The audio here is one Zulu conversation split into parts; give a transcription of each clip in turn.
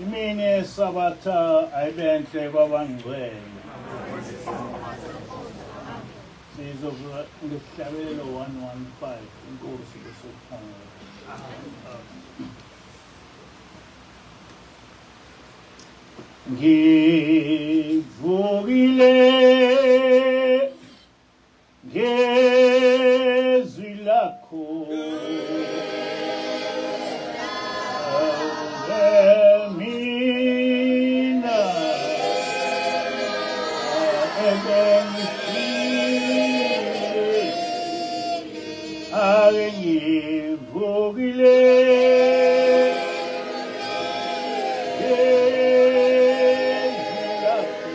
Imini yeSabatha ayibenhle kwabangcwele. Sizovula ngesihlabelelo 115 inkosi besokuphongela. Ngivukile ngezwi lakho mina ebengifile ake ngivukile ngezwi lakho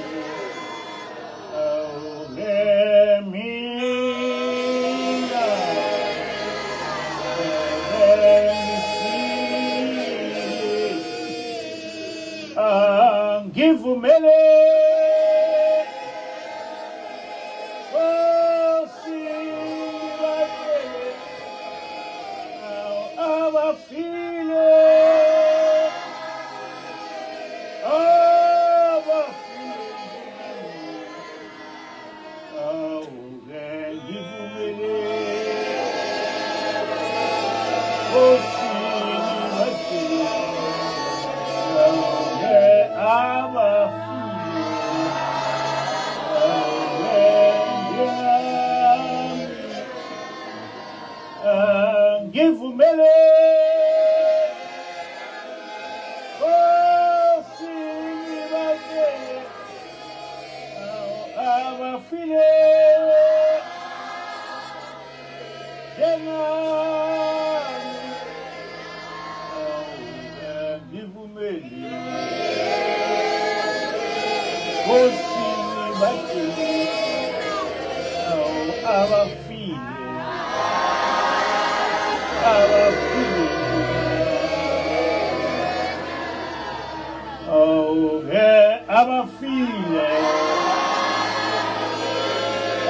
Ngivumele abafile Ngivumele Abafile njengami ngivumele Nkosi batshele abafile abafile awuke abafile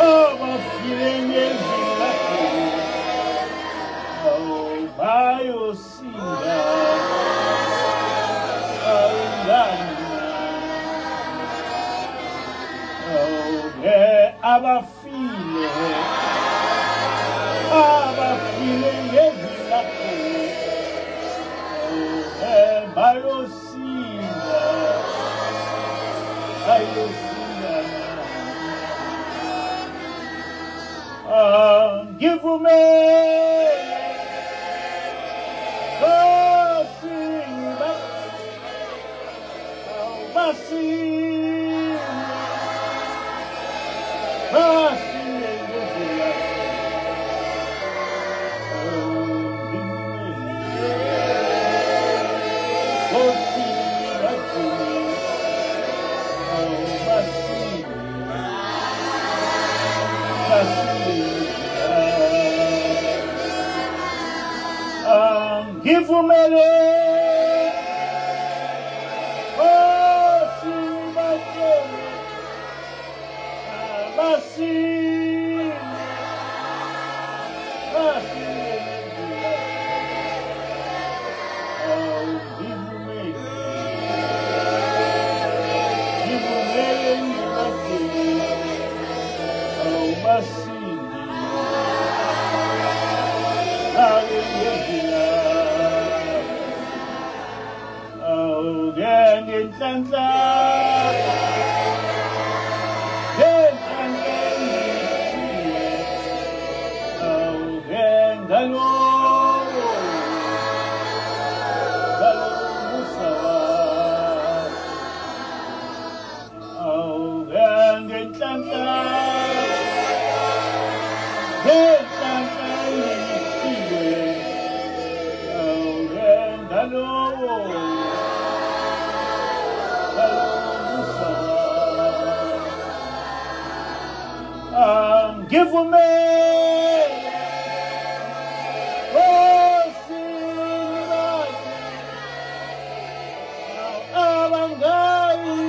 abafile ngezwi lakho awu bayosinda awungani awuke abafile abafile ngezwi lakho bayosinda bayosinda ngivumele basinda basinda basinda ngezwi lakho Ngivumele osibatshele abasile Ngenhlanhla ngenhlanhla engithiwe Ngivumele Nkosi abangayi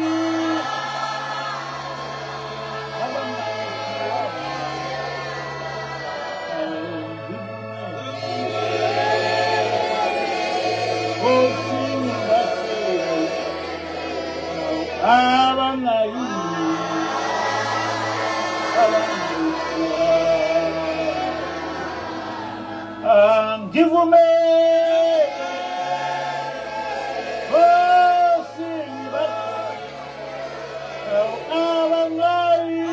Ngivumele Nkosi abangayi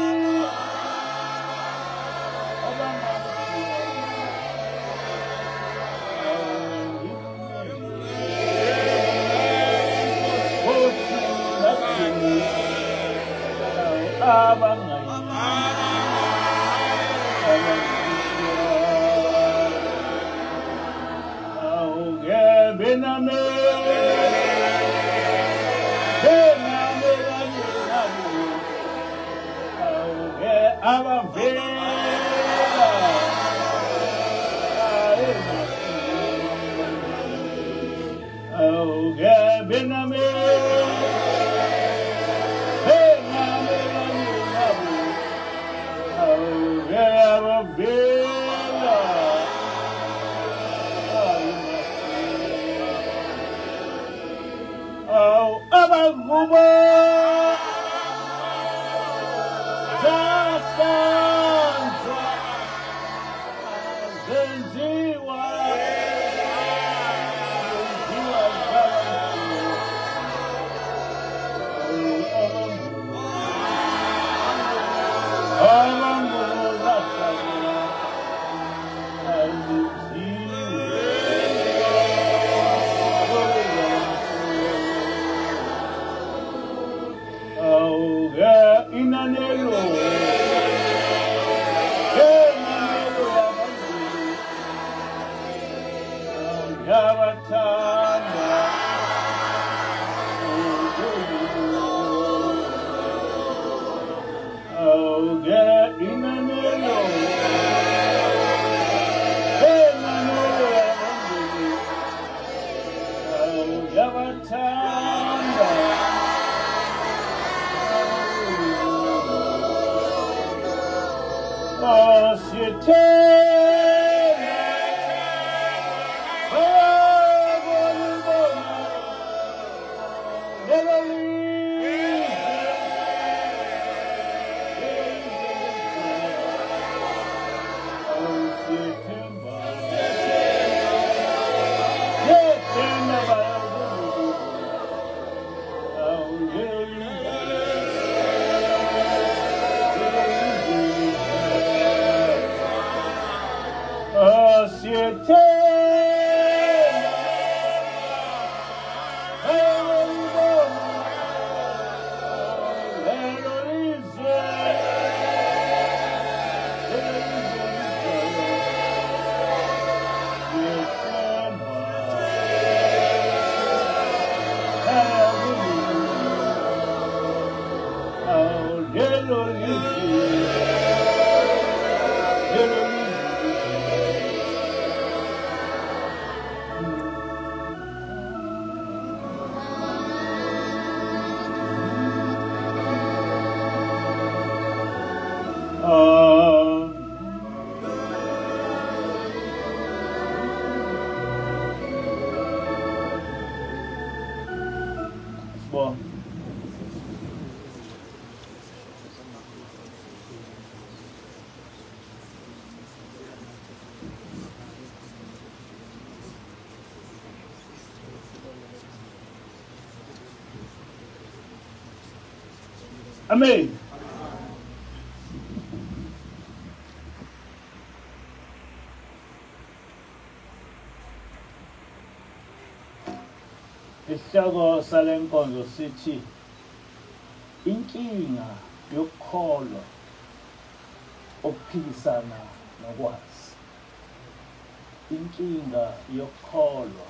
Amen. Isihloko sale nkonzo sithi inkinga yokukholwa okuphikisana nokwazi. Inkinga yokukholwa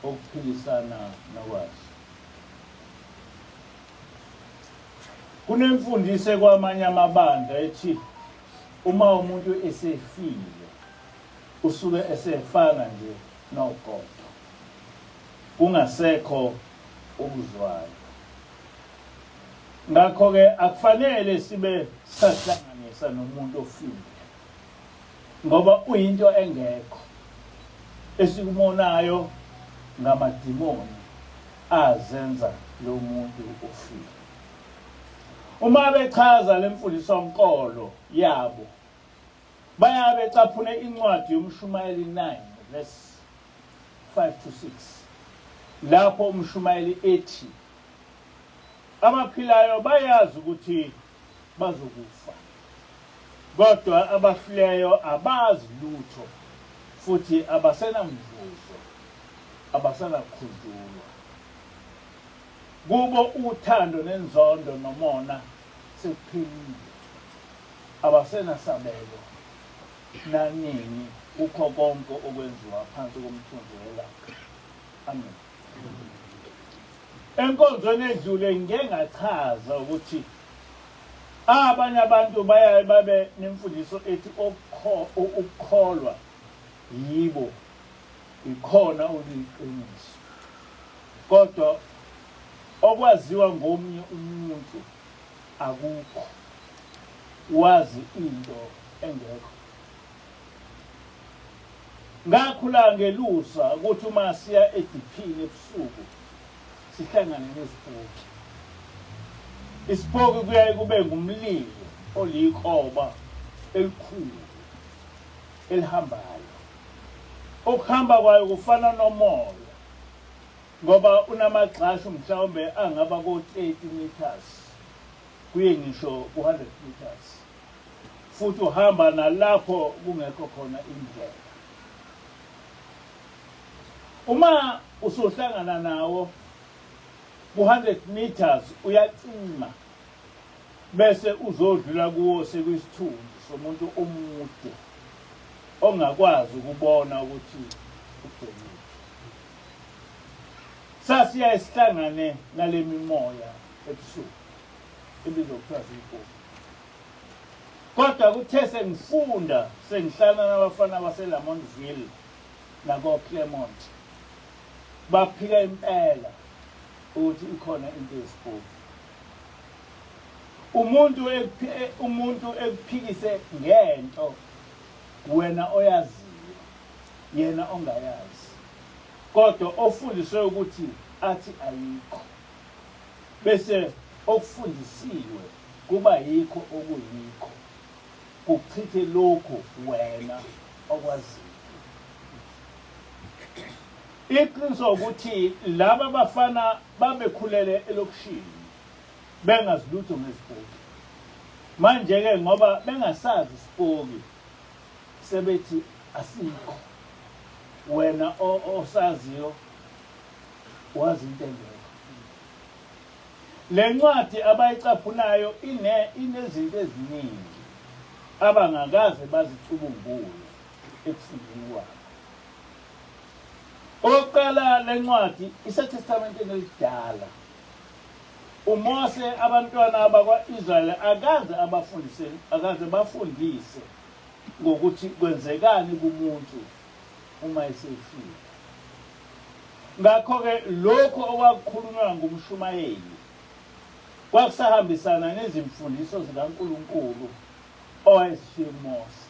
okuphikisana nokwazi. Kunemfundiso kwamanye amabandla ethi uma umuntu esefile usuke esefana nje nogodo, kungasekho okuzwayo. Ngakho-ke akufanele sibe sahlanganisa nomuntu ofile ngoba uyinto engekho. Esikubonayo ngamadimoni azenza lo muntu ofile. Uma bechaza le mfundiso-nkolo yabo, Bayabe becaphune incwadi yoMshumayeli 9 verse 5 to 6 lapho umshumayeli ethi abaphilayo bayazi ukuthi bazokufa kodwa abafileyo abazi lutho futhi abasenamvuzo abasanakhunjulwa kubo uthando nenzondo nomona sekuphelile abasenasabelo nanini kukho konke okwenziwa phansi komthunzi welanga. Amen. Enkonzweni edlule ngike ngachaza ukuthi abanye abantu bayaye babe nemfundiso ethi ukukholwa yibo ikhona oluyiqiniso kodwa okwaziwa ngomunye umuntu akukho wazi into engekho ngakhula ngelusa ukuthi uma siya ediphini ebusuku sihlangane nezipoki isipoki kuyaye kube ngumlilo oliyikroba elikhulu elihambayo ukuhamba kwayo kufana nomoya Ngoba unamagxashu mhlawumbe angaba ko-30 meters kuye ngisho ku-100 meters futhi uhamba nalapho kungekho khona indlela. Uma usuhlangana nawo ku-100 meters uyacima bese uzodlula kuwo sekwisithunzi somuntu omude ongakwazi ukubona ukuthi ubhekile. Sasiyaye sihlangane nale mimoya ebusuku ebizwa kuthiwa ziyinkosi. Kodwa kuthe sengifunda sengihlala nabafana baseLamontville nakoClermont baphika impela ukuthi ikhona into yesipoki. Umuntu umuntu ekuphikise ngento wena oyaziyo yena ongayazi kodwa ofundiswe ukuthi athi ayikho bese okufundisiwe kuba yikho okuyikho kuchithe lokhu wena okwaziyo. Iqiniso ukuthi laba bafana babekhulele elokishini bengazi lutho ngezipoki. Manje-ke ngoba bengasazi isipoki sebethi asikho wena osaziyo wazi into engekho. Le ncwadi abayicaphunayo ine inezinto eziningi abangakaze bazicubungule ekufundeni kwabo. Okokuqala le ncwadi iseTestamenteni elidala. UMose abantwana bakwa-Israyeli akaze abafundise akaze bafundise ngokuthi kwenzekani kumuntu uma esefile. Ngakho-ke lokhu okwakukhulunywa ngumshumayeli kwakusahambisana nezimfundiso zikaNkulunkulu owayezishiye kuMose.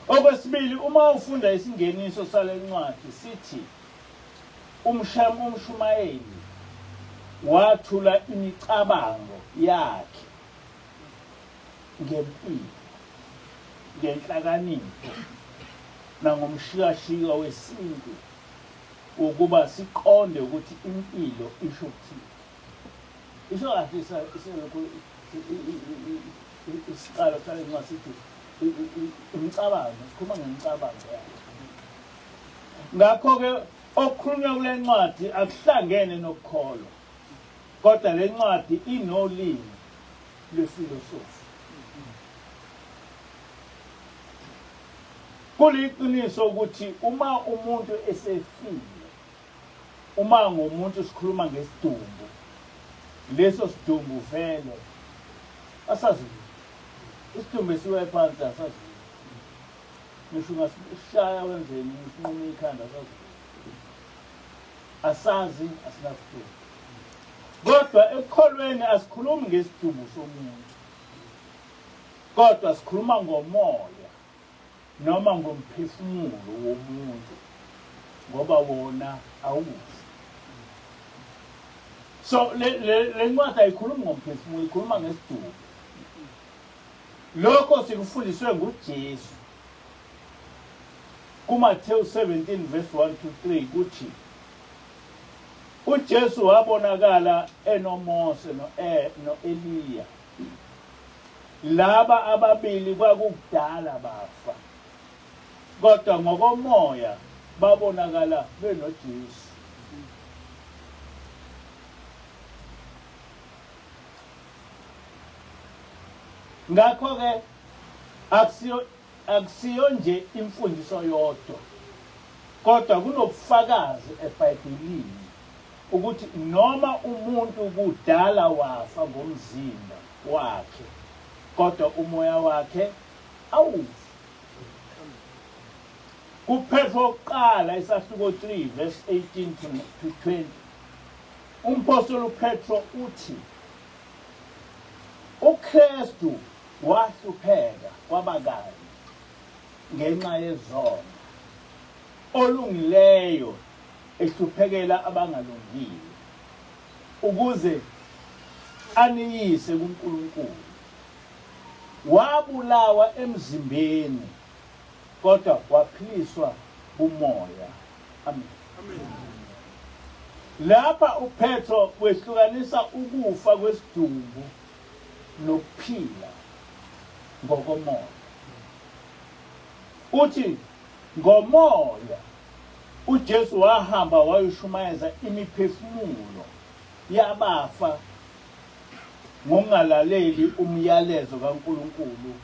Okwesibili, uma ufunda isingeniso sale ncwadi sithi umshem umshumayeli wathula imicabango yakhe ngempilo, ngenhlakanipho nangomshikashika wesintu wokuba siqonde ukuthi impilo isho ukuthini. Isho kahle iselokhu isiqalo sale ncwadi sithi imicabango, sikhuluma ngemicabango yakhe. Ngakho-ke okukhulunywa kule ncwadi akuhlangene nokukholwa, kodwa le ncwadi inolimi lwefilosofi. Kuliqiniso ukuthi uma umuntu esefile, uma ngomuntu sikhuluma ngesidumbu, leso sidumbu vele asazi lutho. Isidumbu esiwe phansi asazi lutho. Ngisho ungasishaya wenzeni, usinqume ikhanda asazi lutho. Asazi, asinasidumbu. Kodwa ekukholweni asikhulumi ngesidumbu somuntu. Kodwa sikhuluma ngomoya noma ngomphefumulo womuntu ngoba wona awufi. So le le ncwadi ayikhulumi ngomphefumulo, ikhuluma ngesidumbu. Lokho sikufundiswe nguJesu kuMathewu 17 verse 1 to 3 kuthi uJesu wabonakala enoMose noEliya. Laba ababili kwakukudala bafa, kodwa ngokomoya babonakala benoJesu. Ngakho-ke akusiyo akusiyo nje imfundiso yodwa, kodwa kunobufakazi eBhayibhelini ukuthi noma umuntu kudala wafa ngomzimba wakhe, kodwa umoya wakhe awufi. KuPetru wokuqala isahluko 3 verse 18 to 20 umphostoli uPetro uthi uKristu wahlupheka kwaba kanye ngenxa yezono, olungileyo ehluphekela abangalungile, ukuze aniyise kuNkulunkulu. Wabulawa emzimbeni, kodwa waphiliswa kumoya. Amen. Lapha uPetro wehlukanisa ukufa kwesidumbu nokuphila ngokomoya. Uthi ngomoya uJesu wahamba wayoshumayeza imiphefumulo yabafa ngokungalaleli umyalezo kaNkulunkulu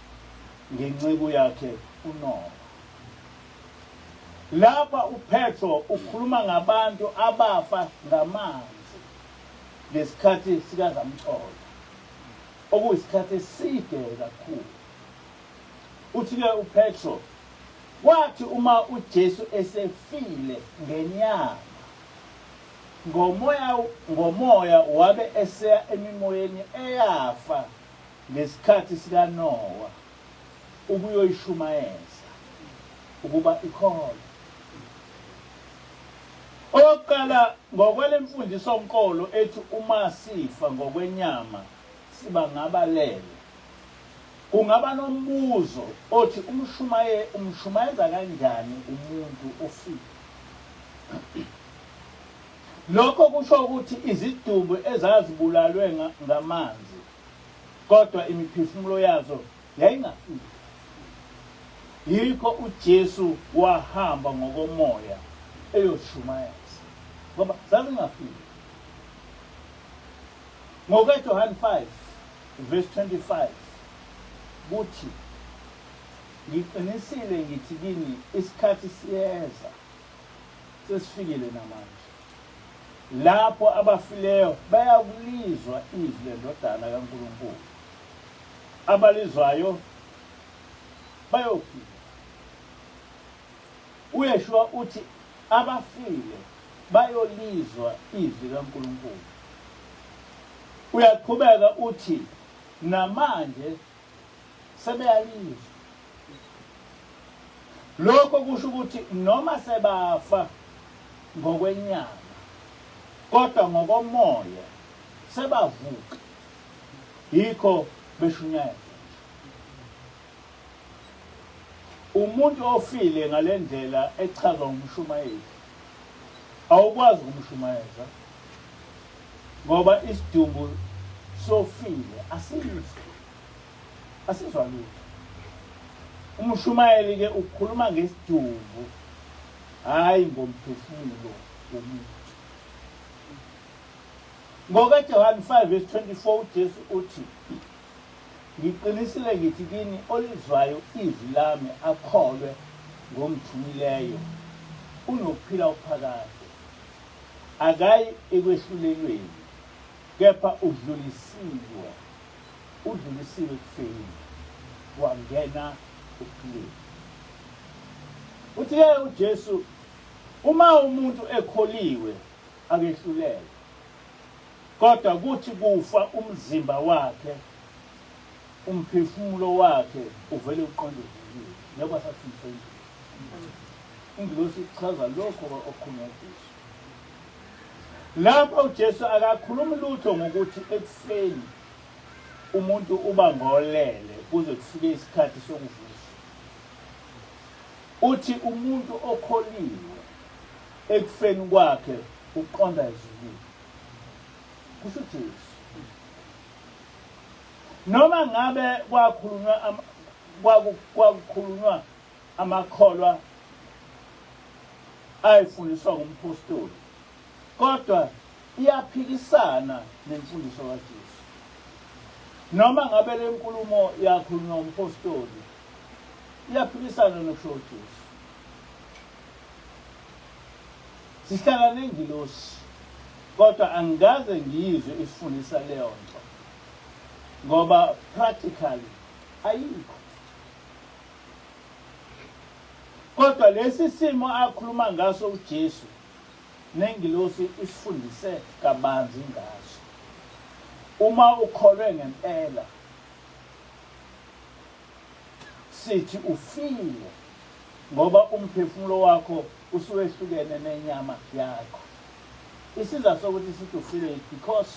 ngenceku yakhe uNowa. Lapha uPetro ukhuluma ngabantu abafa ngamanzi ngesikhathi sikazamcolo, okuyisikhathi eside kakhulu. Uthi-ke uPetro, kwathi uma uJesu esefile ngenyama, ngomoya ngomoya wabe eseya emimoyeni eyafa ngesikhathi sikaNowa ukuyoyishumayeza ukuba ikholwe. Okokuqala, ngokwelemfundiso-nkolo ethi uma sifa ngokwenyama siba ngabalele, kungaba nombuzo othi umshumaye umshumayeza kanjani umuntu ofile? Lokho kusho ukuthi izidumbu ezazibulalwe ngamanzi kodwa imiphefumulo yazo yayingafile. Yikho uJesu wahamba ngokomoya eyoshumayeza ngoba zazingafile. NgokukaJohane 5 verse 25 kuthi, Ngiqinisile ngithi kini, isikhathi siyeza, sesifikile namanje, lapho abafileyo bayakulizwa izwi leNdodana kaNkulunkulu, abalizwayo bayophila. UYeshua uthi abafile bayolizwa izwi likaNkulunkulu. Uyaqhubeka uthi namanje sebeyalizwa. Lokho kusho ukuthi noma sebafa ngokwenyama kodwa ngokomoya sebavuka. Yikho beshunyayelwa. Umuntu ofile ngalendlela echazwa ngumshumayeli awukwazi ukumshumayeza ngoba isidumbu sofile asizwa asizwa lutho. Umshumayeli ke ukhuluma ngesidumbu hayi ngomphefumulo womuntu. NgokaJohane 5 verse 24 uJesu uthi Ngiqinisile ngithi kini, olizwayo izwi lami akholwe ngongithumileyo, unokuphila okuphakade, akayi ekwehlulelweni, kepha udlulisiwe, udlulisiwe ekufeni, wangena ekuphileni. Uthi-ke uJesu, uma umuntu ekholiwe, akehlulelwa. Kodwa kuthi kufa umzimba wakhe, umphefumulo wakhe uvele uqonde ezulwini, njengoba safundiswa ingilosi. Ingilosi ichaza lokho okukhulunywa uJesu. Lapha uJesu akakhulumi lutho ngokuthi ekufeni Umuntu uba ngolele kuze kufike isikhathi sokuvuswa. Uthi umuntu okholiwe ekufeni kwakhe uqonda ezulwini. Kusho uJesu. Noma ngabe kwakhulunywa kwakukhulunywa amakholwa ayefundiswa ngumphostoli kodwa iyaphikisana nemfundiso kaJesu. Noma ngabe le nkulumo yakhulunywa umphostoli iyaphikisana nokusho uJesu. Sihlala nengilosi kodwa angikaze ngiyizwe isifundisa leyo nto ngoba practically ayikho. Kodwa lesi simo akhuluma ngaso uJesu nengilosi isifundise kabanzi ngaso. Uma ukholwe ngempela sithi ufile ngoba umphefumulo wakho usuwehlukene nenyama yakho. Isizathu sokuthi sithi ufile is because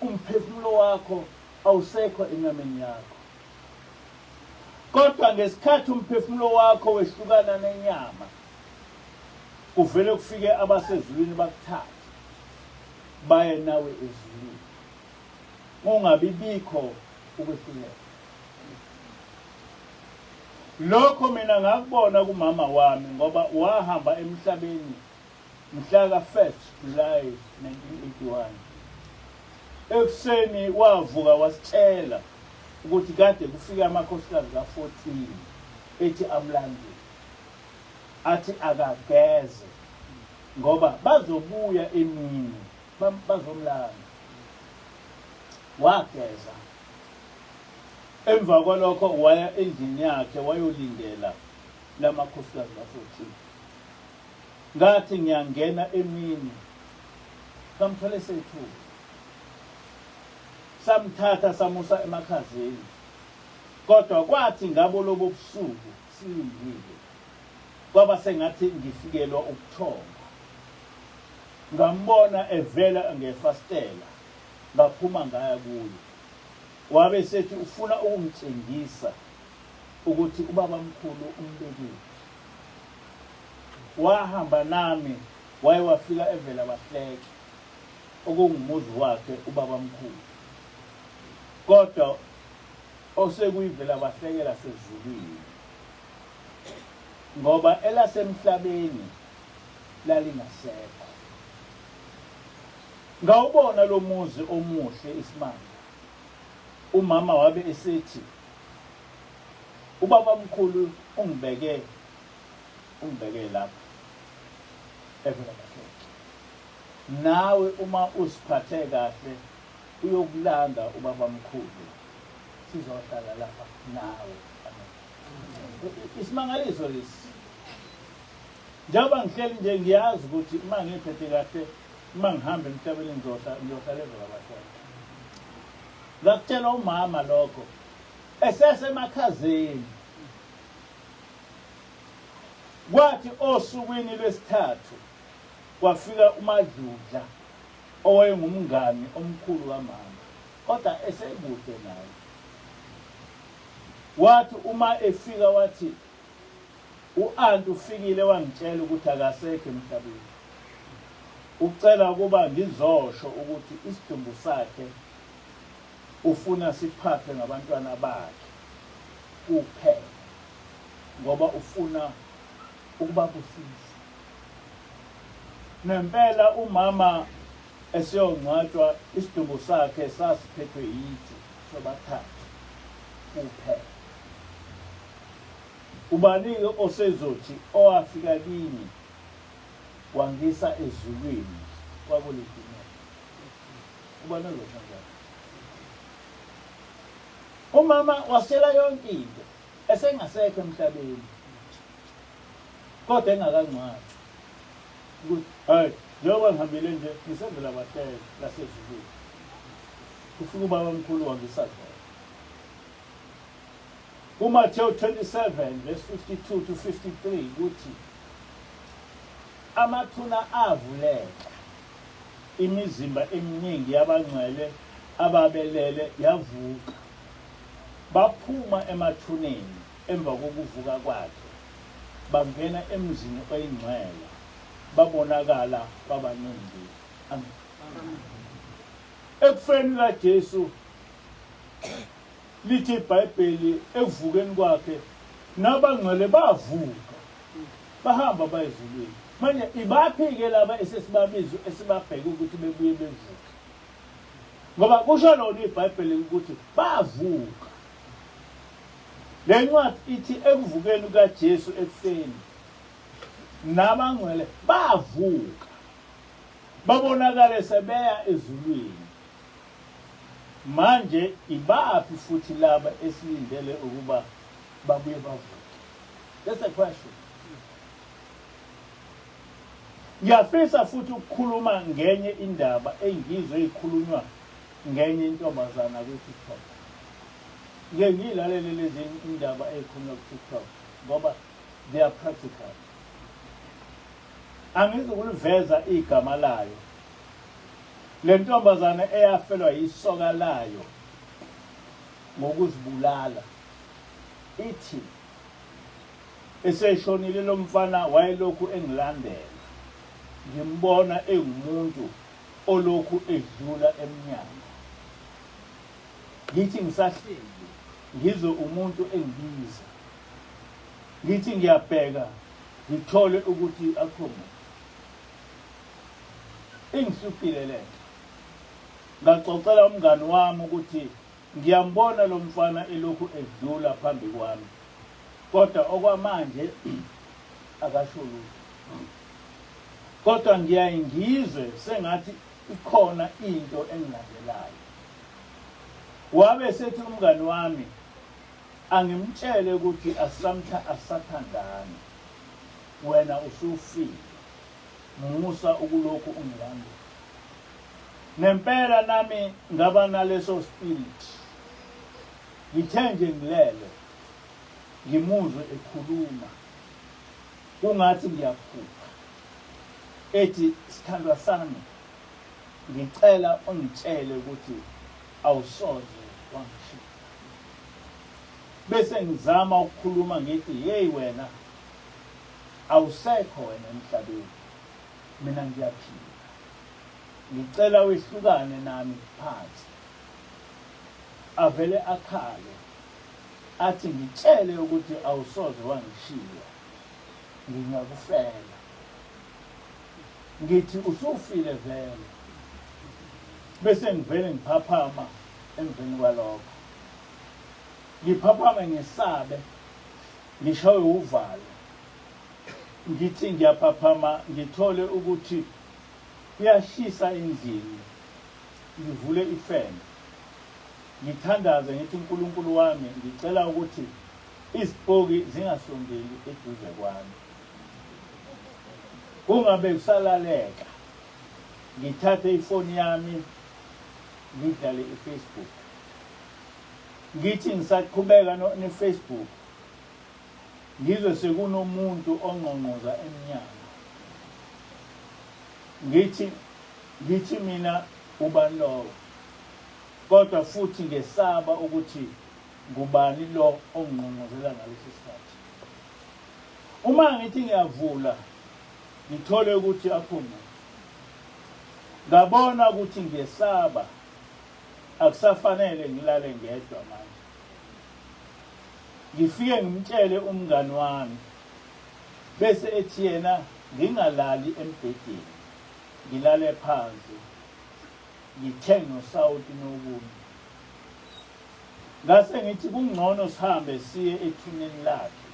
umphefumulo wakho awusekho enyameni yakho. Kodwa ngesikhathi umphefumulo wakho wehlukana nenyama, kuvele kufike abasezulwini bakuthathe baye nawe ezulwini. Kungabi bikho ukwehluleka. Lokho mina ngakubona kumama wami ngoba wahamba emhlabeni mhla ka-1 July 1981. Ekuseni wavuka wasitshela ukuthi kade kufike amakhosikazi ka-14 ethi amlandile, athi akageze ngoba bazobuya emini bazomlanda. Wageza. Emva kwalokho waya endlini yakhe wayolindela lamakhosikazi ka-14. Ngathi ngiyangena emini ngamthola esethuka. Samthatha samusa emakhazeni. Kodwa kwathi ngabo lobo busuku silindile kwaba sengathi ngifikelwa ubuthongo. Ngambona evela ngefasitela ngaphuma ngaya kuye. Wabe esethi ufuna ukungitshengisa ukuthi ubabamkhulu umbekephi. Wahamba nami waye wafika eVelabahleke okungumuzi wakhe ubabamkhulu kodwa osekuyiVelabahleke lasezulwini ngoba elasemhlabeni lalingasekho. Ngawubona lo muzi omuhle isimanga. Umama wabe esethi ubabamkhulu ungibeke ungibeke lapha eVelabahleke. Nawe uma uziphathe kahle uyokulanda ubabamkhulu sizohlala lapha nawe. Amen. Isimangaliso lesi. Njengoba ngihleli nje ngiyazi ukuthi uma ngiphethe kahle uma ngihamba emhlabeni ngizohlala ngiyohlala eVelabahleke. Ngakutshela umama lokho esesemakhazeni. Kwathi osukwini lwesithathu kwafika uMadludla owayengumngani omkhulu kamama kodwa esekude naye. Wathi uma efika wathi u-anti ufikile wangitshela ukuthi akasekho emhlabeni. Ucela ukuba ngizosho ukuthi isidumbu sakhe ufuna siphathwe ngabantwana bakhe kuphela ngoba ufuna ukubabusisa. Nempela umama eseyongcwatshwa isidumbu sakhe sasiphethwe yithi sobathathu kuphela. Ubani-ke osezothi owafika kimi wangisa ezulwini kwakulidimoni? Ubani ozosho njalo? Umama wasitshela yonke into esengasekho emhlabeni kodwa engakangcwatshwa ukuthi hayi njengoba ngihambile nje ngisevela bahlele lasezulwini kufika ubaba mkhulu wangisa khona. KuMathewu 27 verse 52 to 53 kuthi amathuna avuleka, imizimba eminingi yabangcwele ababelele yavuka. Baphuma emathuneni emva kokuvuka kwakhe, bangena emzini oyingcwele, babonakala kwabaningi. Amen. Ekufeni kaJesu lithi iBhayibheli ekuvukeni kwakhe nabangcwele bavuka bahamba bayezulwini. Manje ibaphi-ke laba esesibabiza esibabheke ukuthi bebuye bevuke? Ngoba kusho lona iBhayibheli ukuthi bavuka. Le ncwadi ithi ekuvukeni kukaJesu ekufeni nabangcwele bavuka babonakale sebeya ezulwini. Manje ibaphi futhi laba esilindele ukuba babuye bavuke? That's a question. Ngiyafisa futhi ukukhuluma ngenye indaba engizwe ikhulunywa ngenye intombazana kwi-TikTok. Ngike ngiyilalele lezi indaba ey'khulunywa ku-TikTok ngoba they are practical. Angizukuliveza igama layo. Le ntombazane eyafelwa yisoka layo ngokuzibulala ithi eseshonile lo mfana wayelokhu engilandela ngimbona engumuntu olokhu edlula emnyango. Ngithi ngisahleli ngizwe umuntu engibiza. Ngithi ngiyabheka ngithole ukuthi akukho muntu. Ingihluphile le nto. Ngaxoxela umngani wami ukuthi ngiyambona lo mfana elokhu edlula phambi kwami kodwa okwamanje akasho lutho. Kodwa ngiyaye ngizwe sengathi ikhona into engilandelayo. Wabe esethi umngani wami angimtshele ukuthi asisamtha asisathandani wena usufile musa ukulokhu ungilandela. Nempela nami ngaba naleso spirit. Ngithe nje ngilele ngimuzwe ekhuluma kungathi ngiyaphupha ethi sithandwa sami ngicela ungitshele ukuthi awusoze wangishiya. Bese ngizama ukukhuluma ngithi hey wena awusekho wena emhlabeni mina ngiyaphila ngicela wehlukane nami phansi. Avele akhale athi ngitshele ukuthi awusoze wangishiya ngingakufela. Ngithi usufile vele bese ngivele ngiphaphama emveni kwalokho. Ngiphaphame ngisabe ngishawe uvalo. Ngithi ngiyaphaphama ngithole ukuthi kuyashisa endlini ngivule ifeni. Ngithandaze ngithi uNkulunkulu wami ngicela ukuthi izipoki zingasondeli eduze kwami. Kungabe kusalaleka. Ngithathe ifoni yami ngidlale iFacebook. Ngithi ngisaqhubeka neFacebook ngizwe sekunomuntu ongqongqoza emnyango. Ngithi ngithi mina ubani lowo? Kodwa futhi ngesaba ukuthi ngubani lo ongingqongqozela ngalesi sikhathi. Uma ngithi ngiyavula ngithole ukuthi akukho muntu. Ngabona ukuthi ngiyesaba akusafanele ngilale ngedwa manje. Ngifike ngimtshele umngani wami bese ethi yena ngingalali embhedeni ngilale phansi ngithenge nosawoti nokunye. Ngase ngithi kungcono sihambe siye ethuneni lakhe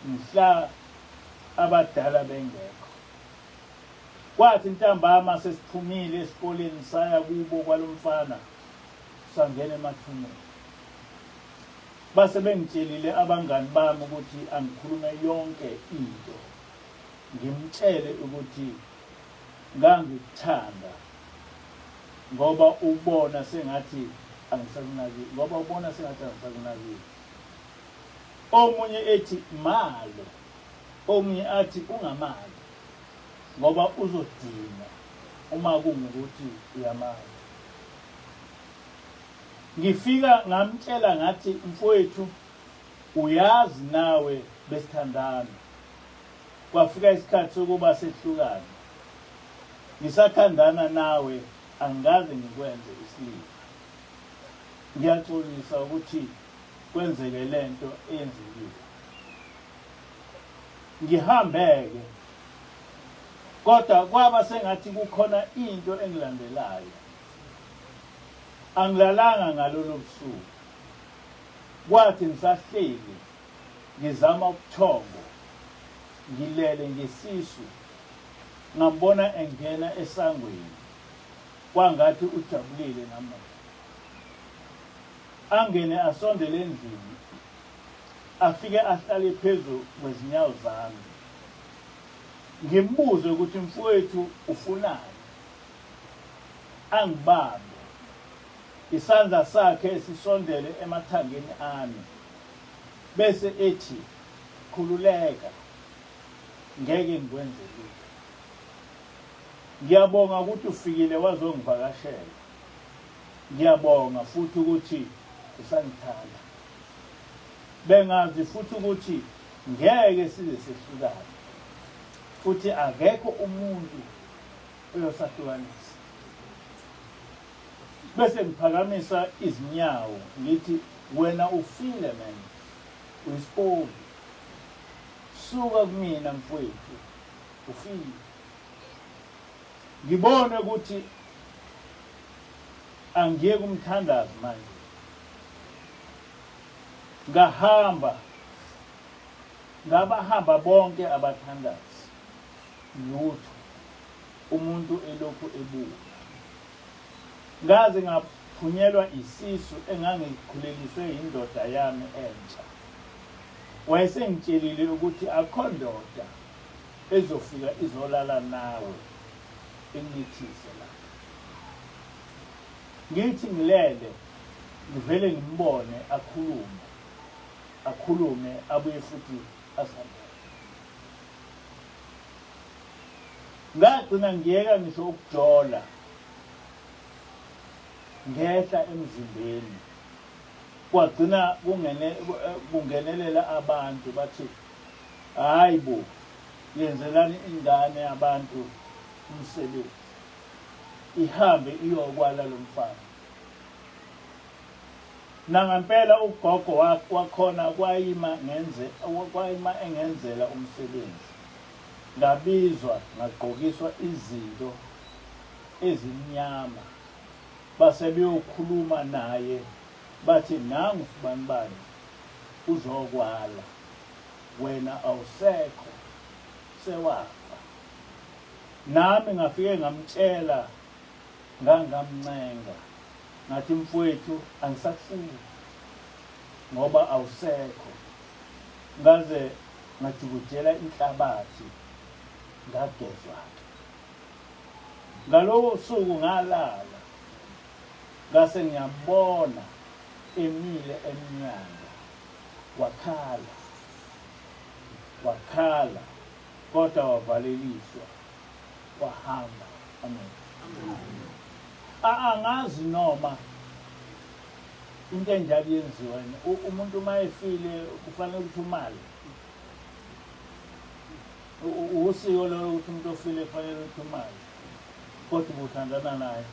mhla abadala bengekho. Kwathi ntambama sesiphumile esikoleni saya kubo kwalomfana sangena emathuneni. Base bengitshelile abangani bami ukuthi angikhulume yonke into ngimtshele ukuthi ngangikuthanda ngoba ubona sengathi angisakunakile ngoba ubona sengathi angisakunakile. Omunye ethi malo, omunye athi ungamali ngoba uzodinwa uma kungukuthi uyamali. Ngifika ngamtshela ngathi mfowethu uyazi nawe besithandana. Kwafika isikhathi sokuba sehlukane. Ngisathandana nawe angikaze ngikwenze isilima. Ngiyaxolisa ukuthi kwenzeke lento eyenzekile. Ngihambeke kodwa kwaba sengathi kukhona into engilandelayo. Angilalanga ngalolo busuku. Kwathi ngisahleli ngizama ubuthongo ngilele ngesisu ngambona engena esangweni kwangathi ujabulile namuhla. Angene asondele endlini afike ahlale phezu kwezinyawo zami. Ngimbuze ukuthi mfowethu ufunani? Angibambe isandla sakhe sisondele emathangeni ami bese ethi khululeka ngeke ngikwenze lutho. Ngiyabonga ukuthi ufikile wazongivakashela. Ngiyabonga futhi ukuthi usangithanda. Bengazi futhi ukuthi ngeke size sehlukane futhi akekho umuntu uyosahlukanisa. Bese ngiphakamisa izinyawo ngithi wena ufile man, uyisipoki. Suka kumina mfowethu, ufile. Ngibone ukuthi angiye kumthandazi manje. Ngahamba ngabahamba bonke abathandazi lutho umuntu elokhu ebuya. Ngaze ngaphunyelwa isisu engangikhuleliswe yindoda yami entsha. Wayesengitshelile ukuthi akho ndoda ezofika izolala nawe ingithise la. Ngithi ngilele ngivele ngimbone akhulume akhulume abuye futhi azihambele. Ngagcina ngiyeka ngisho ukujola ngehla emzimbeni kwagcina kungene kungenelela abantu bathi hayi bo yenzelani ingane abantu umsebenzi ihambe iyokwala lo mfana. Nangampela ugogo wakhona kwayima ngenze kwayima engenzela umsebenzi. Ngabizwa ngagqokiswa izinto ezimnyama base beyokhuluma naye bathi nangu sibanibani uzokwala wena awusekho sewafa. Nami ngafike ngamtshela ngangamncenga ngathi mfwethu angisakufuni ngoba awusekho ngaze ngajukujela inhlabathi ngagezwa-ke. Ngalowo suku ngalala ngase ngiyambona emile emnyango wakhala wakhala kodwa wavaleliswa wahamba. Amen. Angazi noma into enjalo yenziwa yini. Umuntu uma efile kufanele ukuthi umale. Usiko lolo ukuthi umuntu ofile kufanele ukuthi umale. Kodwa ubuthandana naye.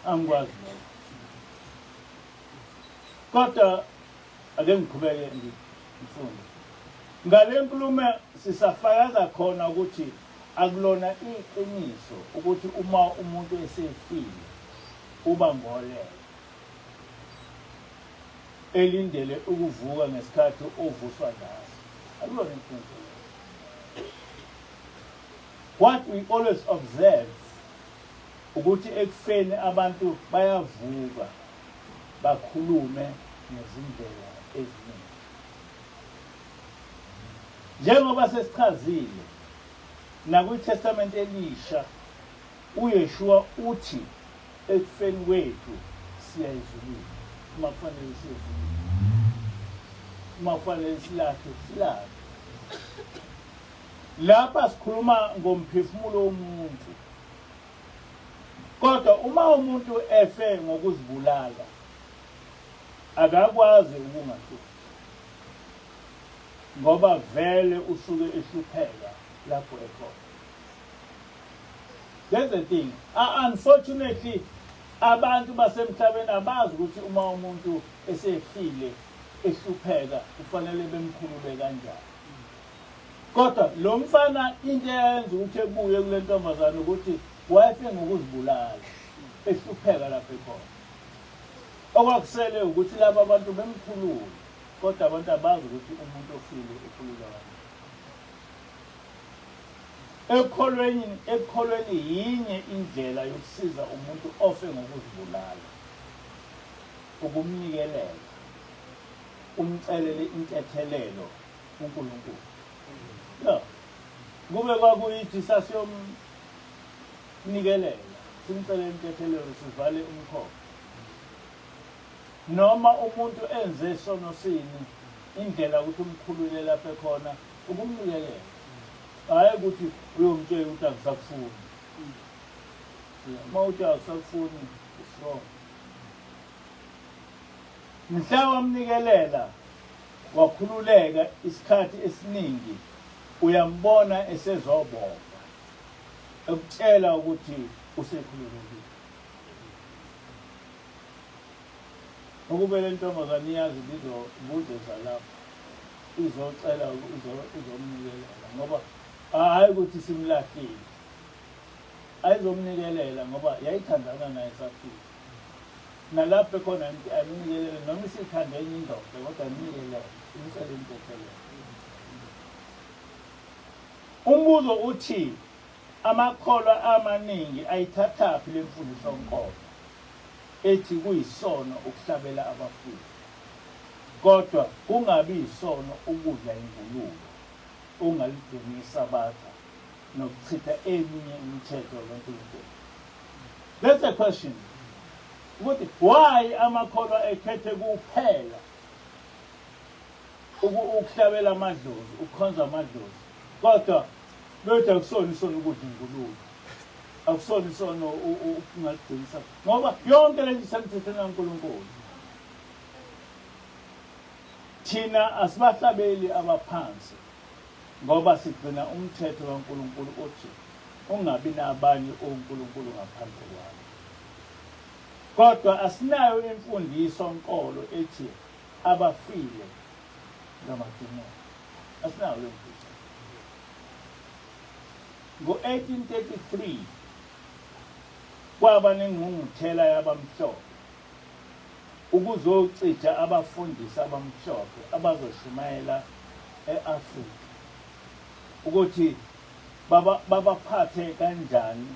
Angikwazi lokho. Kodwa ake ngiqhubeke ngifunde. Ngale nkulumo sisafakaza khona ukuthi akulona iqiniso ukuthi uma umuntu esefile uba ngolele elindele ukuvuka ngesikhathi ovuswa ngaso. Akulona iqiniso. What we always observe ukuthi ekufeni abantu bayavuka bakhulume ngezindlela eziningi. Njengoba sesichazile nakwiTestamente Elisha, uYeshua uthi ekufeni kwethu siya ezulwini. Uma kufanele siye ezulwini, uma kufanele silahlwe, silahlwe. Lapha sikhuluma ngomphefumulo womuntu. Kodwa uma umuntu efe ngokuzibulala akakwazi ukungahluphi ngoba vele usuke ehlupheka lapho ekhona. That's the thing. Unfortunately abantu basemhlabeni abazi ukuthi uma umuntu esefile ehlupheka kufanele bemkhulule kanjani. Kodwa lo mfana into eyenza ukuthi ebuye kule ntombazane ukuthi wayefe ngokuzibulala ehlupheka lapho ekhona. Okwakusele ukuthi laba bantu bemkhulule kodwa abantu abazi ukuthi umuntu ofile ukhululwa kanjani. Ekukholweni, ekukholweni yinye indlela yokusiza umuntu ofe ngokuzibulala, ukumnikelela, umcelele intethelelo kuNkulunkulu. Ya. Kube kwakuyithi sasiyomnikelela, simcelele intethelelo sivale umkhokha. Noma umuntu enze sono sini, indlela ukuthi umkhulule lapho ekhona ukumnikelela. Hhayi ukuthi uyomtshela ukuthi angisakufuni. Uma uthi awusakufuni, it's wrong. Mhla wamnikelela wakhululeka isikhathi esiningi uyambona esezobonga ekutshela ukuthi usekhululekile. Ukube le ntombazane iyazi ibizobuzoza lapho izocela izomnikelela ngoba hhayi ukuthi simlahlile ayizomnikelela ngoba yayithandana naye saphila nalapho ekhona ayimnikelele noma isithande enye indoda kodwa ayimnikelele imcele intethelelo. Umbuzo uthi amakholwa amaningi ayithathaphi le mfundiso nkolo ethi kuyisono ukuhlabela abafile, kodwa kungabi yisono ukudla ingulube, ukungaligcini iSabatha nokuchitha eminye imithetho kaNkulunkulu? That's a question. Ukuthi why amakholwa ekhethe kuphela ukuhlabela amadlozi, ukukhonza amadlozi, kodwa bethi akusona isono ukudla ingulube, akusona isono ukungaligcinisa, ngoba yonke lento isemthethweni kaNkulunkulu. Thina asibahlabeli abaphansi ngoba sigcina umthetho kaNkulunkulu othi ungabi nabanye onkulunkulu ngaphandle kwami. Kodwa asinayo imfundiso nkolo ethi abafile ngamadimoni. Asinayo leyo mfundiso. Ngo-1833 kwaba nengqungquthela yabamhlophe ukuzocija abafundisi abamhlophe abazoshumayela e-Afrika ukuthi babaphathe kanjani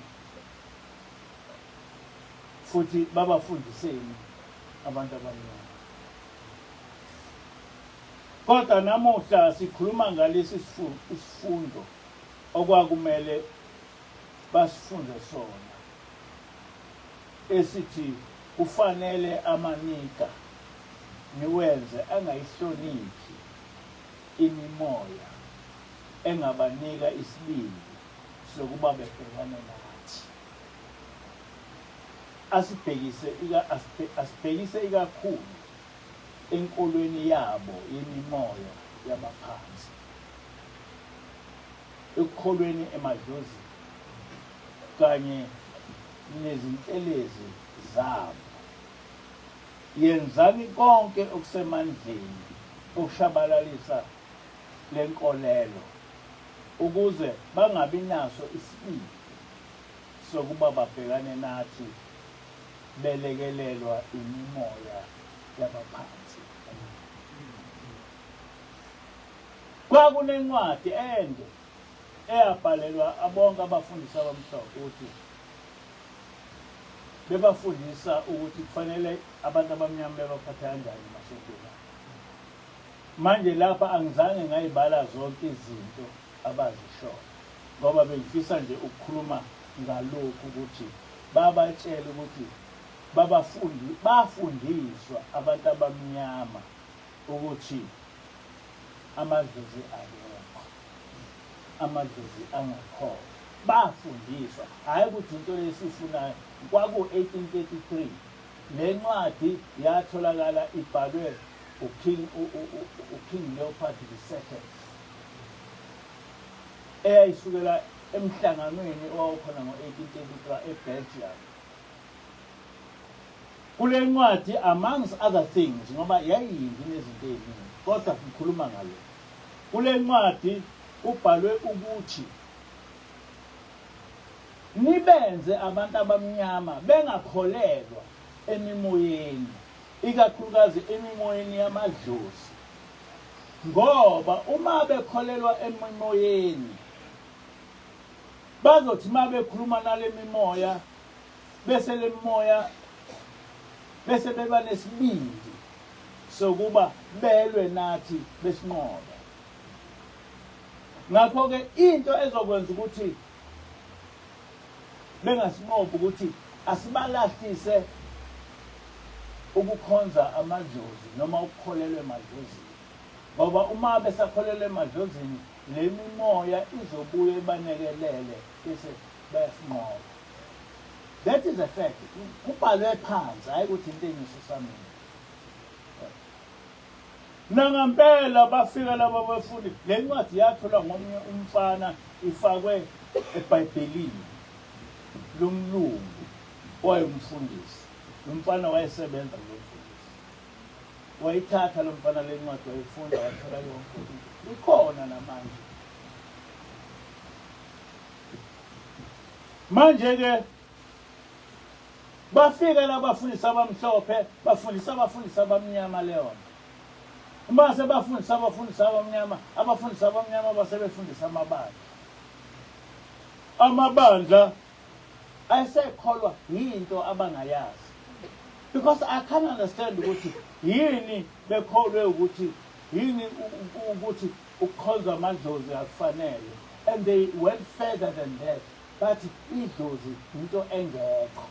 futhi babafundiseni abantu abamnyama. Kodwa namuhla sikhuluma ngalesi sifundo okwakumele basifunde sona esithi kufanele amanika niwenze angayihloniphi imimoya engabanika isibindi sokuba bebhekane nathi. Asibhekise asibhekise ikakhulu enkolweni yabo yemimoya yabaphansi, ekukholweni emadlozini kanye nezintelezi zabo. Yenzani konke okusemandleni ukushabalalisa lenkolelo ukuze bangabi naso isibindi sokuba babhekane nathi belekelelwa imimoya yabaphansi. Kwakunencwadi ende eyabhalelwa abonke abafundisi abamhlophe ukuthi bebafundisa ukuthi kufanele abantu abamnyama bebaphathe kanjani emasontweni abo. Manje lapha angizange ngayibala zonke izinto abazishoyo ngoba bengifisa nje ukukhuluma ngalokhu ukuthi babatshela ukuthi babafundi bafundiswa abantu abamnyama ukuthi amadlozi akekho, amadlozi angakholwa. Bafundiswa, hhayi ukuthi into lesifunayo. Kwaku-1833 le ncwadi yatholakala ibhalwe uKing uKing Leopold II eyayisukela emhlanganweni owawukhona ngo-1833 eBelgium. Kule ncwadi amongst other things, ngoba yayiyimbi nezinto ey'ningi, kodwa ngikhuluma ngale. Kule ncwadi kubhalwe ukuthi nibenze abantu abamnyama bengakholelwa emimoyeni, ikakhulukazi emimoyeni yamadlozi, ngoba uma bekholelwa emimoyeni bazothi uma bekhuluma nale mimoya bese le mimoya bese beba nesibindi sokuba belwe nathi besinqobe. Ngakho-ke into ezokwenza ukuthi bengasinqobi ukuthi asibalahlise ukukhonza amadlozi noma ukukholelwa emadlozini, ngoba uma besakholelwa emadlozini le mimoya izobuye ibanekelele bese bayasinqoba. That is a fact, kubhalwe phansi, hhayi ukuthi into engisusa mina. Nangampela bafika laba bafundi. Le ncwadi yatholwa ngomunye umfana ifakwe eBhayibhelini lomlungu owayemfundisi. Lo mfana wayesebenza kulo mfundisi. Wayithatha lo mfana le ncwadi wayifunda wathola yonke into. Ikhona namanje. Manje-ke Bafika labafundisi abamhlophe bafundisa abafundisi abamnyama leyo nto. Uma sebafundisa abafundisi abamnyama, abafundisi abamnyama basebefundisa amabandla. Amabandla ayesekholwa yinto abangayazi. Because I can't understand ukuthi yini bekholwe ukuthi yini ukuthi ukukhonza amadlozi akufanele. And they went further than that. Bathi idlozi into engekho.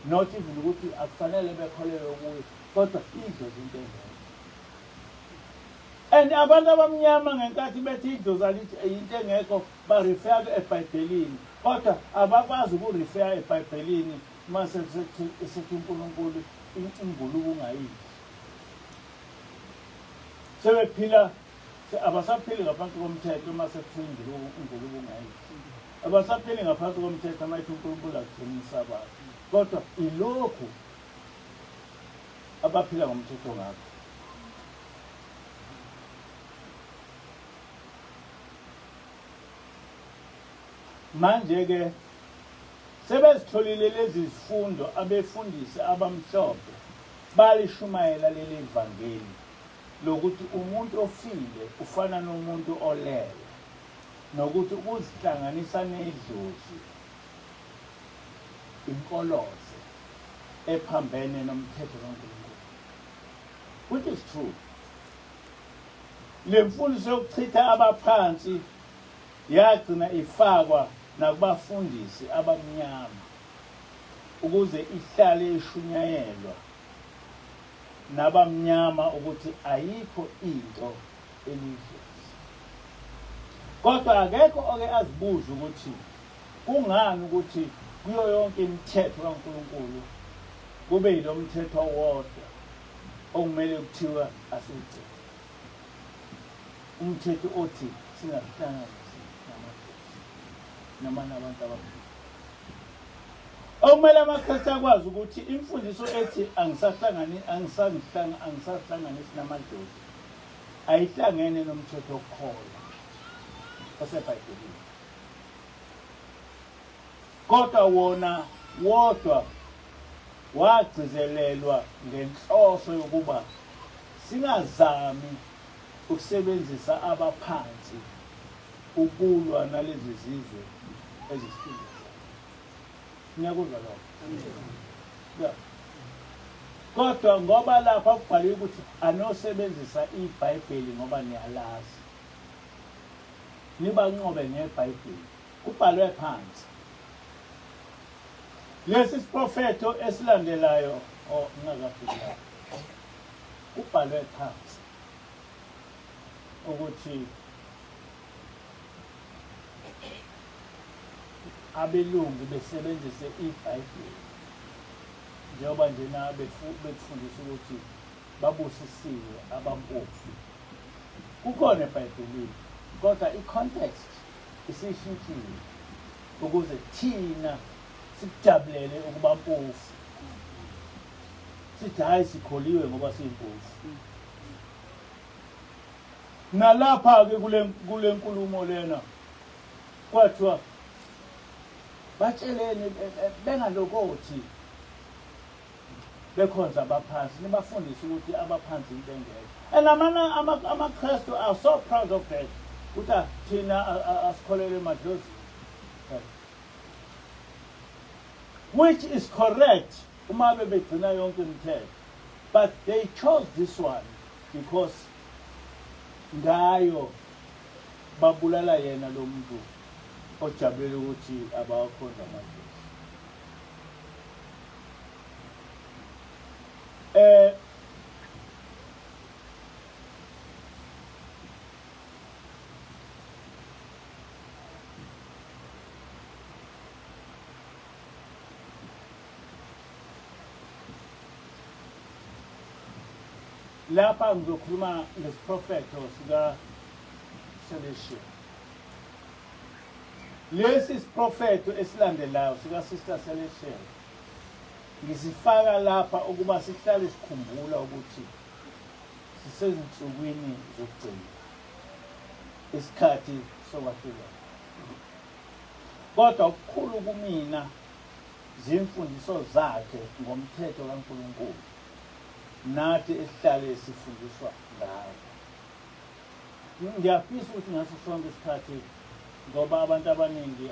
Not even ukuthi akufanele bekholelwe kuyo, kodwa idlozi into engekho. And abantu abamnyama ngenkathi bethi idlozi alithi into engekho ba-refer eBhayibhelini, kodwa abakwazi uku-refer eBhayibhelini uma sethi uNkulunkulu ingulube ungayidli. Sebephila abasaphili ngaphansi komthetho uma sekuthiwa ingulube ungayidli. Abasaphili ngaphansi komthetho uma ethi uNkulunkulu akugcini isabatha, kodwa ilokhu abaphila ngomthetho ngakho. Manje-ke sebezitholile lezi zifundo abefundisi abamhlophe balishumayela leli vangeli lokuthi umuntu ofile ufana nomuntu olele, nokuthi ukuzihlanganisa nedlozi inkoloze ephambene nomthetho kaNkulunkulu, which is true. Le mfundiso yokuchitha abaphansi yagcina ifakwa nakubafundisi abamnyama ukuze ihlale ishunyayelwa nabamnyama ukuthi ayikho into elidlozi. Kodwa akekho oke azibuze ukuthi kungani ukuthi kuyo yonke imithetho kaNkulunkulu kube yilo mthetho owodwa okumele kuthiwa asiwugcine. Umthetho othi singazihlanganisi namadlozi noma nabantu abafile. Okumele amaKristu akwazi ukuthi imfundiso ethi angisahlangani angisahlanganisi namadlozi ayihlangene nomthetho wokukholwa oseBhayibhelini. Kodwa wona wodwa wagcizelelwa ngenhloso yokuba singazami ukusebenzisa abaphansi ukulwa nalezi zizwe ezisicindezela. Niyakuzwa lokho? Yeah. Kodwa ngoba lapha kubhaliwe ukuthi anosebenzisa iBhayibheli ngoba niyalazi. Nibanqobe ngeBhayibheli. Kubhalwe phansi. Lesi siprofetho esilandelayo oh ngingakafiki lapho. Kubhalwe phansi ukuthi Abelungu besebenzise iBhayibheli njengoba nje na bekufundisa ukuthi babusisiwe abampofu. Kukhona eBhayibhelini, kodwa i-context isishintshile ukuze thina sikujabulele ukuba mpofu. Sithi hhayi sikholiwe ngoba siyimpofu. Nalapha-ke kule nkulumo lena kwathiwa batsheleni bengalokothi bekhonza abaphansi nibafundise ukuthi abaphansi into engekho and amaKristu are so proud of that ukuthi ah, thina asikholelwe emadlozini, which is correct uma bebegcina yonke imithetho, but they chose this one because ngayo babulala yena lo muntu ojabulela ukuthi abawakhonza amadlozi. Lapha ngizokhuluma ngesiprofetho sika Celestial. Lesi siprofetho esilandelayo sika Sister Celestial ngisifaka lapha ukuba sihlale sikhumbula ukuthi sisezinsukwini zokugcina, isikhathi sokwahlulela. Kodwa okukhulu kumina zimfundiso zakhe ngomthetho kaNkulunkulu nathi esihlale sifundiswa ngawo. Ngiyafisa ukuthi ngaso sonke isikhathi ngoba abantu abaningi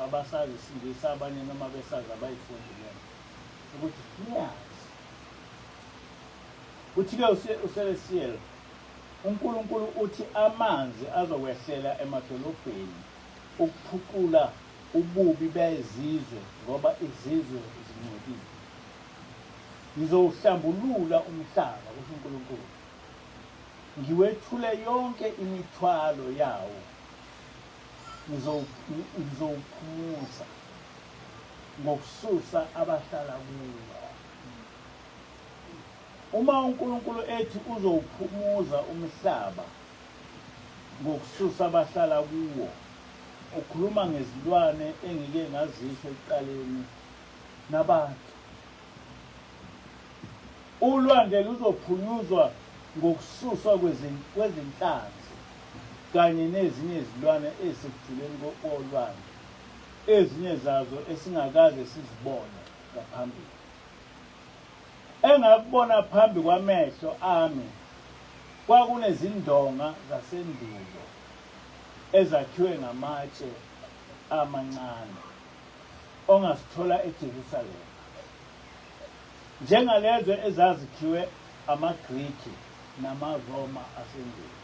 abasazi isiNgisi, abanye noma besazi abayifundi lento, ukuthi niyazi uthi-ke uSelesiyel uNkulunkulu uthi amanzi azokwehlela emadolobheni ukuphucula ububi bezizwe ngoba izizwe zingcolile. Ngizowuhlambulula umhlaba, kusho uNkulunkulu, ngiwethule yonke imithwalo yawo, ngizowuphumuza ngokususa abahlala kuwo. Uma uNkulunkulu ethi uzowuphumuza umhlaba ngokususa abahlala kuwo, ukhuluma ngezilwane engike ngazisho ekuqaleni nabantu. Ulwandle luzophunyuzwa ngokususwa kwezinhlanzi kanye nezinye izilwane ezisekujuleni kolwandle, ezinye zazo esingakaze sizibone ngaphambili. Engakubona phambi kwamehlo ami kwakunezindonga zasendulo ezakhiwe ngamatshe amancane ongasithola eJerusalema, njengalezo ezazikhiwe amaGriki namaRoma asendulo.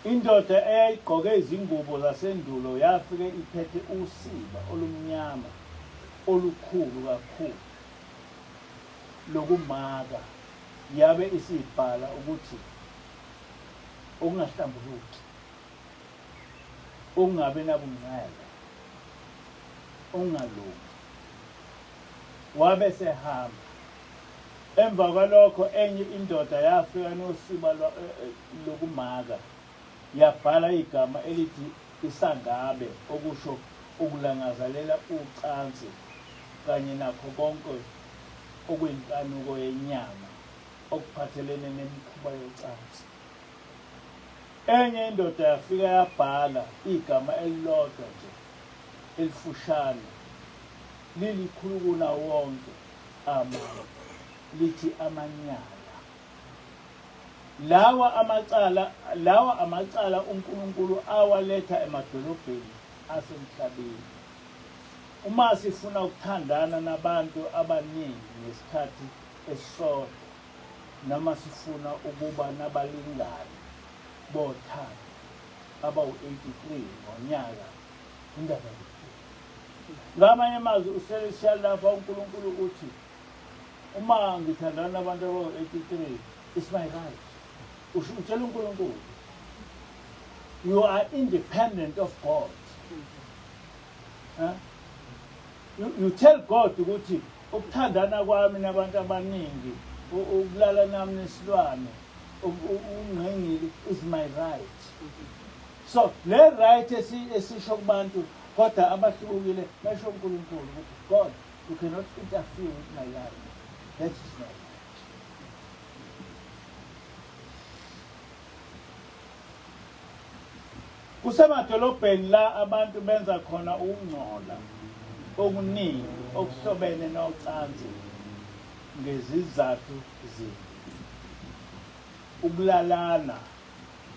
Indoda eyayigqoke izingubo zasendulo yafike iphethe usiba olumnyama olukhulu kakhulu lokumaka yabe isibhala ukuthi okungahlambuluki, okungabi nabungcwele, okungalungi. Wabe esehamba. Emva kwalokho enye indoda yafika nosiba lokumaka yabhala igama elithi isangabe okusho ukulangazalela ucansi kanye nakho konke okuyinkanuko yenyama okuphathelene nemikhuba yocansi. Enye indoda yafika yabhala igama elilodwa nje elifushane lilikhulu kunawo wonke amanye lithi amanyala. Lawa amacala lawa amacala uNkulunkulu awaletha emadolobheni asemhlabeni. Uma sifuna ukuthandana nabantu abaningi ngesikhathi esisodwa noma sifuna ukuba nabalingani bothando abawu-83 ngonyaka, indaba ibuhlungu. Ngamanye amazwi uSelestial lapha uNkulunkulu uthi uma ngithandana nabantu abawu-83, it's my right. Usho utshela uNkulunkulu. You are independent of God. Huh? You tell God ukuthi ukuthandana kwami nabantu abaningi, ukulala nami nesilwane, ungqingili is my right. So le right esisho kubantu kodwa abahlukile basho uNkulunkulu ukuthi God, you cannot interfere with my life. That is my right. Kusemadolobheni la abantu benza khona ukungcola okuningi okuhlobene nocansi ngezizathu zimbi. Ukulalana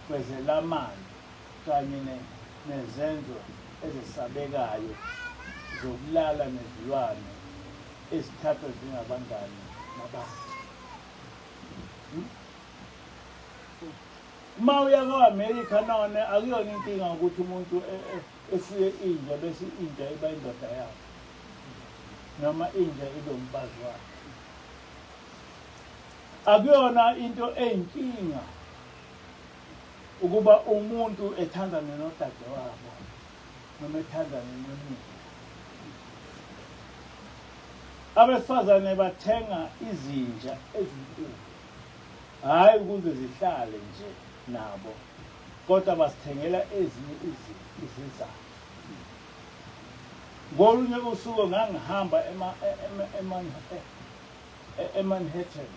kwezelamani kanye nezenzo ezesabekayo zokulala nezilwane ezithathwa njengabangani nabantu. Uma uya ko-America none akuyona inkinga ukuthi umuntu e, e, efuye inja bese inja iba indoda yakhe noma inja ibe umfazi wakhe. Akuyona into eyinkinga ukuba umuntu ethandane nodade wabo noma ethandane nonina. Abesifazane bathenga izinja ezinkulu hhayi ukuze zihlale nje nabo kodwa basithengela ezinye izizathu. Ngolunye usuku ngangihamba eManhattan.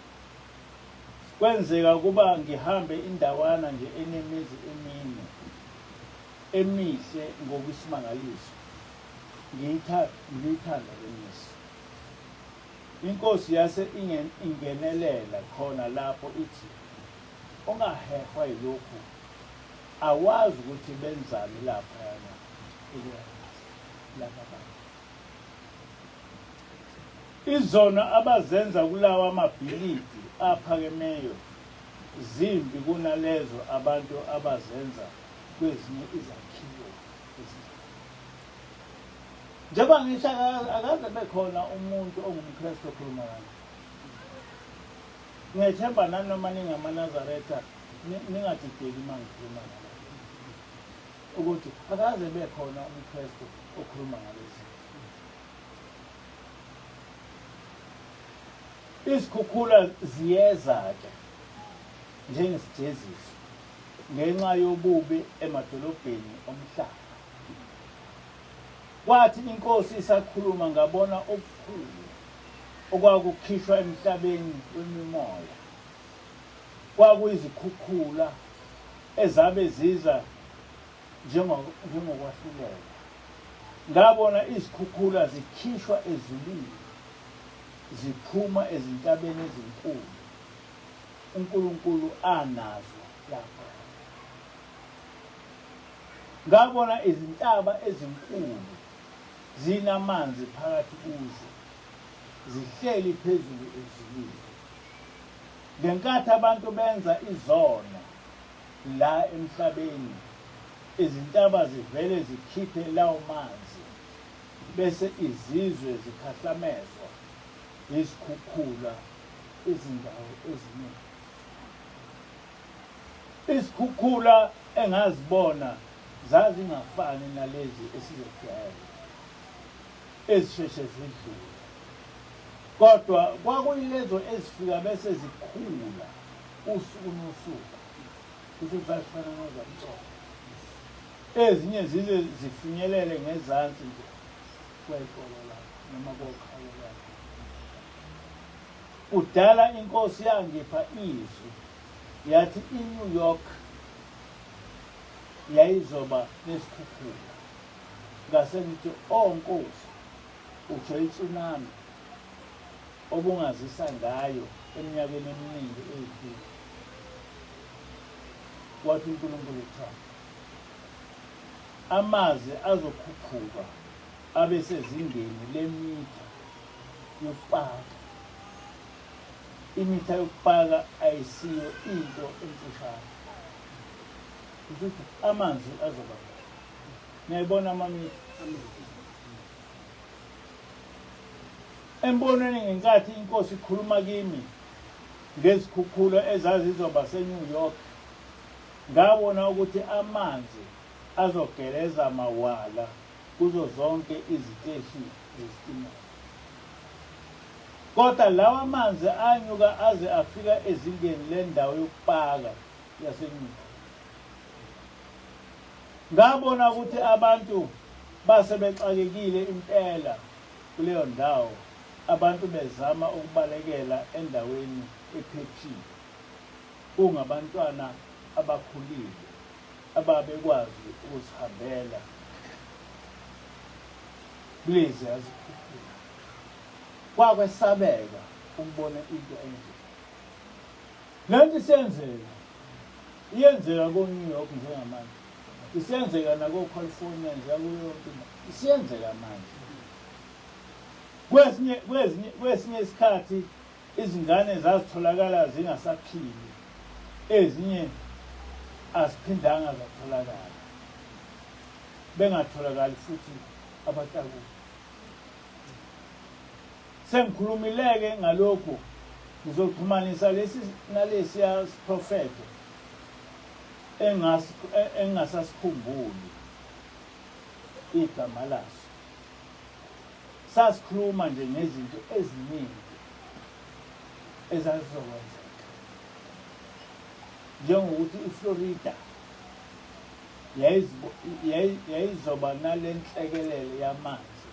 Kwenzeka ukuba ngihambe indawana nje enemizi emine emihle ngokwisimangaliso. Ngiyithanda le mizi. Inkosi yase ingenelela khona lapho ithi, Ungahehwa yilokhu, awazi ukuthi benzani laphayana laba bantu. Izono abazenza kulawa mabhilidi aphakemeyo zimbi kunalezo abantu abazenza kwezinye izakhiwo ezinkulu. Njengoba ngisho akaze bekhona umuntu ongumKristu okhuluma kanje. Ngiyethemba nanoma ningamaNazaretha ningadideki uma ngikhuluma ngala ukuthi akaze bekhona umKristu okhuluma ngalezi Izikhukhula ziyeza-ke njengesijeziso ngenxa yobubi emadolobheni omhlaba. Kwathi inkosi isakhuluma ngabona okukhulu okwakukhishwa emhlabeni wemimoya. Kwakuyizikhukhula ezabe ziza njengokwahlulelwa. Ngabona izikhukhula zikhishwa ezulwini ziphuma ezintabeni ezinkulu uNkulunkulu anazo lapho. Ngabona izintaba ezinkulu zinamanzi phakathi kuzo, zihleli phezulu ezulwini. Ngenkathi abantu benza izono la emhlabeni, izintaba zivele zikhiphe lawo manzi, bese izizwe zikhahlamezwa yizikhukhula izindawo eziningi. Izikhukhula engazibona zazingafani nalezi esizejwayele ezisheshe zidlule, kodwa kwakuyilezo ezifika bese zikhula usuku nosuku, kusho ukuthi zazifana nozamcolo. Ezinye zize zifinyelele ngezansi nje kweqolo lakho noma kokhalo lwakho. Kudala inkosi yangipha izwi yathi iNew York yayizoba nesikhukhula. Ngase ngithi, O Nkosi, usho itsunami obungazisa ngayo eminyakeni eminingi eyedlule. Wathi uNkulunkulu, Cha. Amazi azokhuphuka abe sezingeni lemitha yokupaka. Imitha yokupaka ayisiyo into emfushane. Kusho ukuthi amanzi azoba niyayibona amamitha. Embonweni ngenkathi inkosi ikhuluma kimi ngezikhukhula ezazizoba seNew York, ngabona ukuthi amanzi azogeleza mawala kuzo zonke iziteshi zesitimela. Kodwa lawa manzi anyuka aze afika ezingeni lendawo yokupaka yaseNew York. Ngabona ukuthi abantu base bexakekile impela kuleyo ndawo, abantu bezama ukubalekela endaweni ephephile. Kungabantwana abakhulile ababekwazi ukuzihambela kuleziya zikhukhula. Kwakwesabeka ukubona into enje. Le nto isiyenzeka. Iyenzeka ko-New York njengamanje. Isiyenzeka nako-California nje kuyo yonke indawo. Isiyenzeka manje. Kwesinye kwezinye kwesinye isikhathi izingane zazitholakala zingasaphili. Ezinye aziphindanga zatholakala. Bengatholakali futhi abatakuli. Sengikhulumile-ke ngalokhu, ngizoxhumanisa lesi nalesiya siprofetho engingasasikhumbuli igama laso. Sasikhuluma nje ngezinto eziningi ezazizokwenzeka, njengokuthi iFlorida yayizoba nale nhlekelele yamanzi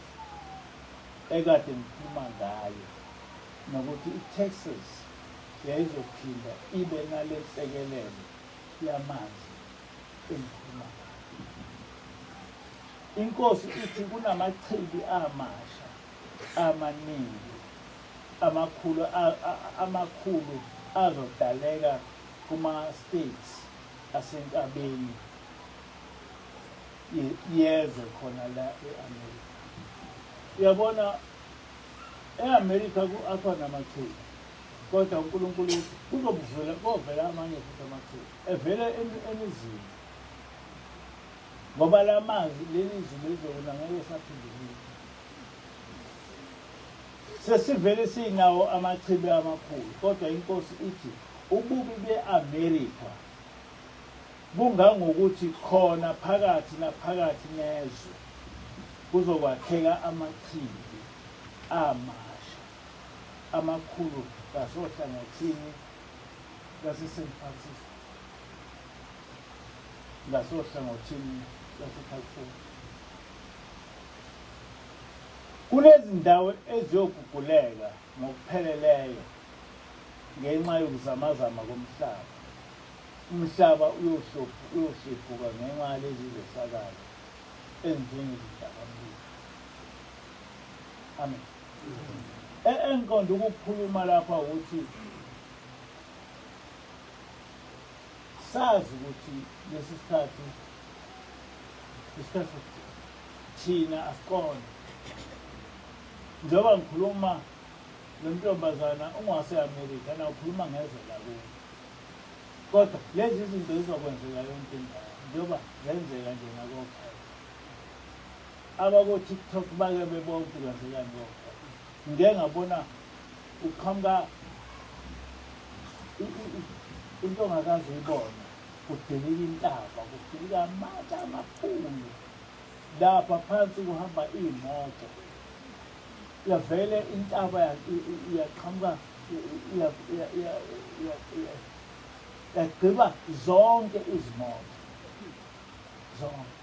ekade ngikhuluma ngayo nokuthi iTexas yayizophinda ibe nale nhlekelele yamanzi engikhuluma ngayo. Inkosi ithi kunamachibi amasha amaningi amakhulu amakhulu azodaleka kuma-states asenkabeni yezwe khona la e-Amerika. Uyabona e-Amerika akhona amachibi kodwa uNkulunkulu uthi kuzobuvela kovela amanye futhi amachibi evele emizini ngoba la manzi leli zulu lizokuna ngeke saphinde liphi. Sesivele sinawo amachibi amakhulu kodwa inkosi ithi ububi be-Amerika Kungangokuthi khona phakathi naphakathi nezwe kuzokwakheka amachibi amasha amakhulu ngasohlangothini lwaseSan Francisco, ngasohlangothini lwaseCalifornia. Kunezindawo eziyoguguleka ngokupheleleyo ngenxa yokuzamazama komhlaba. Umhlaba uyohlephuka ngenxa yalezi zehlakalo ezinjengezintabamlilo. Amen. Engiqonde ukukhuluma lapha ukuthi sazi ukuthi lesi sikhathi isikhathi sokugcina thina asiqonde njengoba ngikhuluma lo ntombazana ungwase-Amerika na ukhuluma ngezwe lakubo Kodwa lezi zinto zizokwenzeka yonke indawo njengoba zenzeka nje nakokhaya. Abako-TikTok bake bebona ukuthi kwenzekani kokhaya. Ngike ngabona uqhamuka into ongakaze uyibone, kudilika intaba, kudilika amatshe amakhulu. Lapha phansi kuhamba iy'moto. Yavele intaba iyaqhamuka yagqiba zonke izimoto zonke.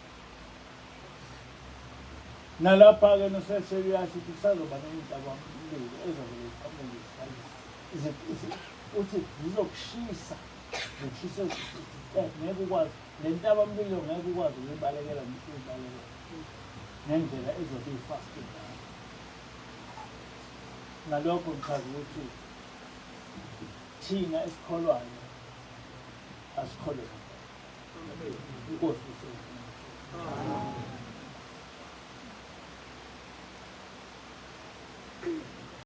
Nalapha-ke noseshe uyasho ukuthi kusazoba nentabamlilo ezobe iqhamuke ngesikhathi uthi zizokushisa zikushise ngeke ukwazi le ntabamlilo ngeke ukwazi ukuyibalekela ngisho uyibalekela ngendlela ezobe ifast ngayo. Ngalokho ngichaza ukuthi thina esikholwayo asikholwe inkosi.